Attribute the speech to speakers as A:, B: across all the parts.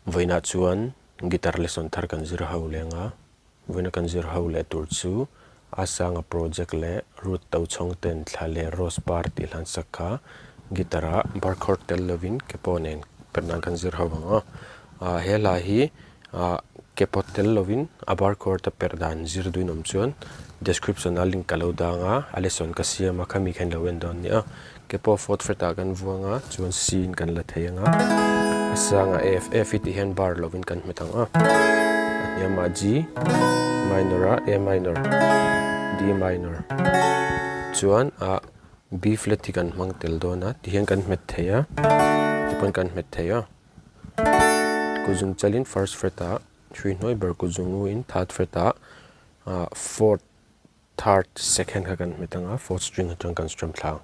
A: Vawiinah chuan guitar lesson thar kan zir ho leng a, vawiina kan zir ho leh tur chu a sanga project leh Ruth Tochhawng ten thla leh Rose par tih hlan sak kha guitar ah bar chord tel lovin ke pawh nen perh nan kan zir ho ang a. Ah he hla hi ah ke pawh tel lovin a bar chord a perh dan zir duin awm chuan description a link ka lo dang a, a lesson ka siam a khami khan lo en dawn nia. Ke pawh fourth fret ah kan vuang a chuan C in kan la thei ang a, a sangah F, F hi tih hian bar lovin kan hmet ang a, a hniamah G minor a, A minor, D minor chuan ah B flat hi kan hmang tel dawn a ti hian kan hmet thei a, tipawn kan hmet thei a, kuzung chalin first fret ah hrui hnuai ber kuzung u in third fret ah ah fourth Third second kha kan hmet ang a, fourth string atang kan strum thla ang.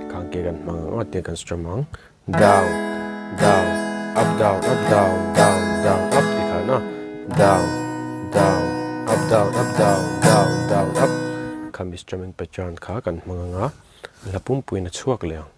A: Khang ke kan hmang ang a, tiang kan strum ang. Down, down, up, down, up, down, down, down, up ti khan a. Down, down, up, down, up, down, down, down, up. Khami strumming pattern kha kan hmang ang a, hla pumpuiin a chhuak leh ang.